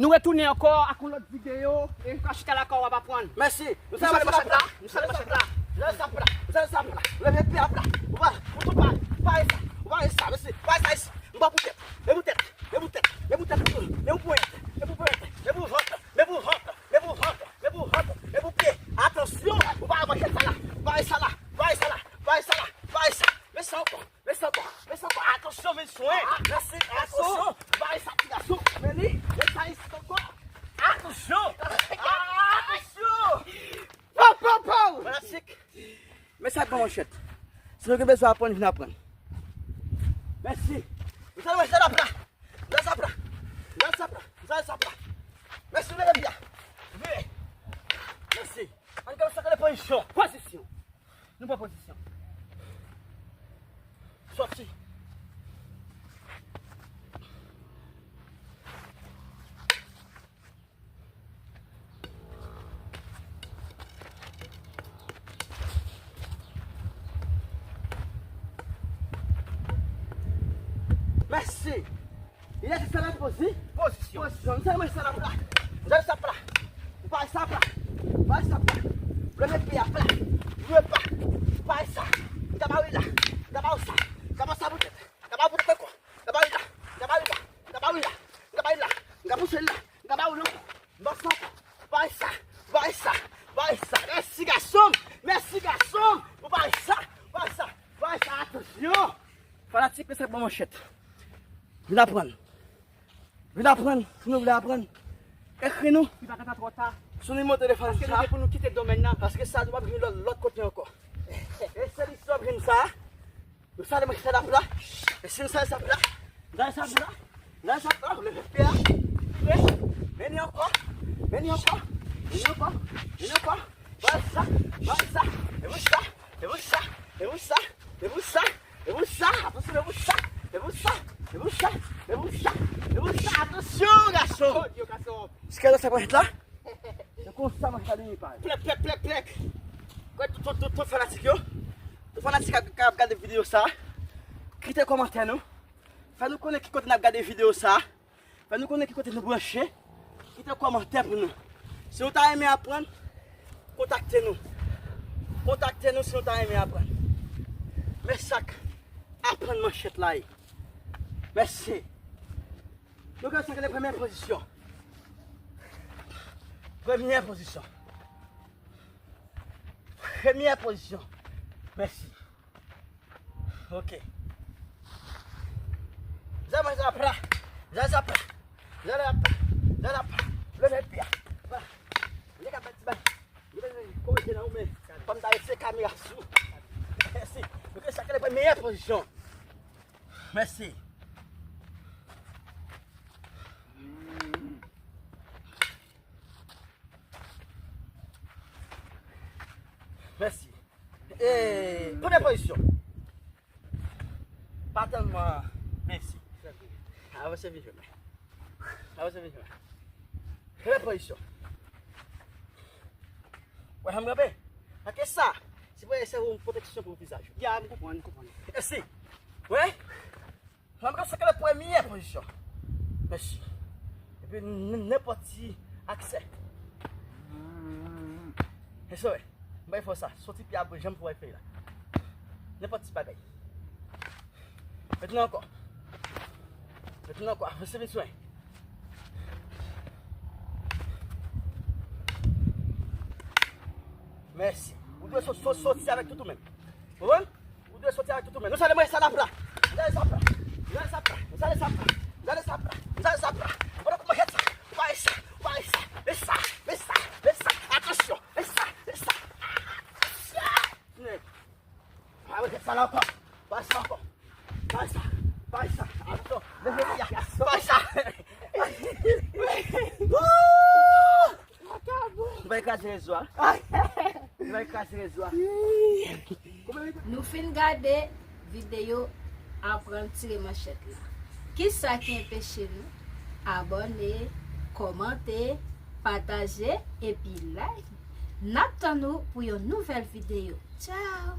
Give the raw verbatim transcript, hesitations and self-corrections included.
Nou retounen ankò ak yon lòt videyo e nou ka chita lakay w ap aprann. Mèsi. Nou salye machèt la. Nou salye machèt la. Nou salye sap la. Nou salye sap la. Leve pye a pla. Ou pa, ou tou pa, ou pa sa. Ou pa sa. Mèsi. Ou pa sa isi. M pa pou tèt. Men pou tèt. Men pou tèt. Men pou tèt. Men pou ponyèt. Men pou ponyèt. Men pou vant. Men pou vant. Men pou vant. Men pou vant. Men pou pye. Atansyon. Ou pa wè machèt sa la. Ou pa wè sa la. Ou pa wè sa la. Ou pa wè sa la. Ou pa wè sa. Men sa ankò. Men sa ankò. Men sa ankò. Atansyon, vin swen. Mèsi. Atansyon. Ou pa wè sa, ti gason. Men li. Men sa isi ankò. Atansyon. Atansyon. Pow, pow, pow. Fanatik. Men sa k ban manchèt. Si nou gen bezwen aprann, vin aprann. Mèsi. Mèsi, mèsi, la, la. Mèsi, la, la. Mèsi, la, la. Mèsi, leve pye a. Vire. Mèsi. Ann gade sa k rele pozisyon. Pozisyon. Nou pran pozisyon. Sòti. Mèsi. Li rete sèl an pozi-, pozisyon. Pozisyon. Sa mwen sa la pla. Sa sa pla. Ou pa sa pla. Ou pa sa pla. Leve pye a pla. Leve pa. Ou pa sa. Ou ta ba wi la. Ou ta ba ou sa. Ou ta ba sa pou tèt. Ou ta ba pou tèt ankò. Ou ta ba wi la. Ou ta ba wi la. Ou ta ba wi la. Ou ta ba wi la. Ou ta pouse la. Ou ta ba ou la. Mèsi ankò. Bay sa, bay sa, bay sa. Mèsi gason m, mèsi gason m. Ou bay sa, bay sa, bay sa. Atansyon. Fanatik, men sa k ban manchèt. Vin aprann. Vin aprann, si nou vle aprann. Ekri nou. Li pa ka twò ta. Sou nimewo telefòn sa. Paske nou gen pou nou kite domèn nan. Paske sa nou p ap jwenn lòt, lòt kote ankò. E se li sa w ap jwenn sa. Nou salye machèt la. E si nou salye sa la. Nou salye sa la. Nou salye sa la. Leve pye a. Vire. Men li ankò. Men li ankò. Men li ankò. Men li ankò. Bay sa. Bay sa. E pou sa. E pou sa. E pou sa. E pou sa. E pou sa. Atansyon, e pou sa. E pou sa. E pou sa. E pou sa. E pou sa. Atansyon, gason. Jiskaske sa pran la. Se konsa mwen chale li pare. Plèk, plèk, plèk, plèk. Kwè tout, tout, tout, tout fanatik yo. Tout fanatik k ap, k ap gade videyo sa. Kite kòmantè nou. Fè nou konnen ki kote n ap gade videyo sa. Fè nou konnen ki kote nou branche. Kite kòmantè pou nou. Si nou ta renmen aprann, kontakte nou. Kontakte nou si nou ta renmen aprann. Men sa k aprann manchèt la ye. Mèsi. Nou gade sa k rele premyè pozisyon. Premyè pozisyon. Premyè pozisyon. Mèsi. Ok. Zama zapra. Za zapra. Za zapra. Za zapra. Leve pye a. Voilà. Li ka fè ti bay. Li ka korije nan ou men. Kòm ta rete kamera sou. Mèsi. Nou gade sa k rele premyè pozisyon. Mèsi. Mèsi. E, premyè pozisyon. Pa tèlman mèsi. Avanse vin jwenn mwen. Avanse vin jwenn mwen. Premyè pozisyon. Wè, jan m kanpe. Paske sa, se pou sèvi yon pwoteksyon pou vizaj ou. Ya, m konprann, m konprann. Mèsi. Wè. Sa m ka seke le premye pozisyon. Mèsi. Epi n-, nenpòt ti aksè. Mèsi, wè. M bay fò sa. Soti pye a, janm fè w fè la. Nenpòt ti bagay. Mentnan ankò. Mentnan ankò. Avanse vin swen. Mèsi. Ou dwe so-, so-, soti avèk tout ou menm. Konprann? Ou dwe soti avèk tout ou menm. Nou sale mwen sa la pla. Nou sale sa pla. Nou sale sa pla. Nou sale sa pla. Nou sale sa pla. Nou sale sa pla. Pandan pou manchèt sa. Ou pa sa. Bay sa. Bay sa. Atann. Leve li a. Bay sa. Woo! Nou va kraze rezo a. Nou va kraze rezo a. Nou fin gade videyo aprann tire manchèt la. Kisa ki anpeche nou abòne, kòmante, pataje epi like? N ap tann ou pou yon nouvèl videyo. Tchao!